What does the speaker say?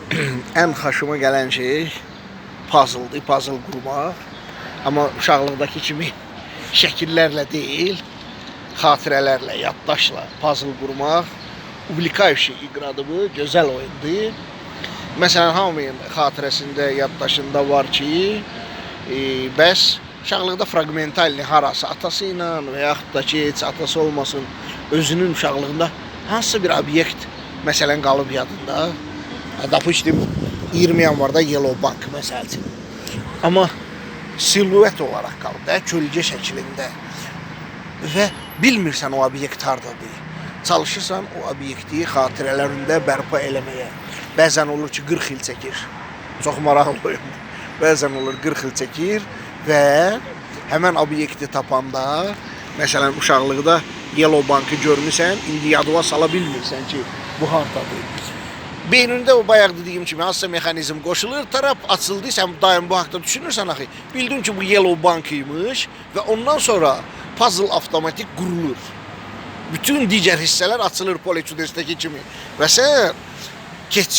Ən xoşuma gələn şey puzzledır, puzzle qurmaq. Amma uşaqlıqdakı kimi şəkillərlə deyil, xatirələrlə, yaddaşla puzzle qurmaq увлекающая igradır bu, gözəl oyundur. Məsələn, hamının xatirəsində, yaddaşında var ki, bəs uşaqlıqda fraqmentalni harası atası ilə və yaxud da ki, heç atası olmasın, özünün uşaqlığında hansısa bir obyekt məsələn qalıb yadında. Допустим, 20 yanvarda Yellow Bank məsəl üçün. Amma siluet olaraq qalıb da, kölgə şəklində. Və bilmirsən o obyekt hardadır. Çalışırsan o obyekti xatirələrində bərpa eləməyə. Bəzən olur ki, 40 il çəkir. Çox maraqlı oyundur. Bəzən olur 40 il çəkir və həmən obyekti tapanda, məsələn uşaqlıqda Yellow Bankı görmüsən, indi yadıva sala bilmirsən ki, bu hardadır. Beynində o bayaq dediyim kimi hansısa mexanizm qoşulur, taraf açıldı, sən daim bu haqda düşünürsən axı. Bildin ki, bu Yellow Bank imiş və ondan sonra puzzle avtomatik qurulur. Bütün digər hissələr açılır Поле чудесdəki kimi və sən keçmiş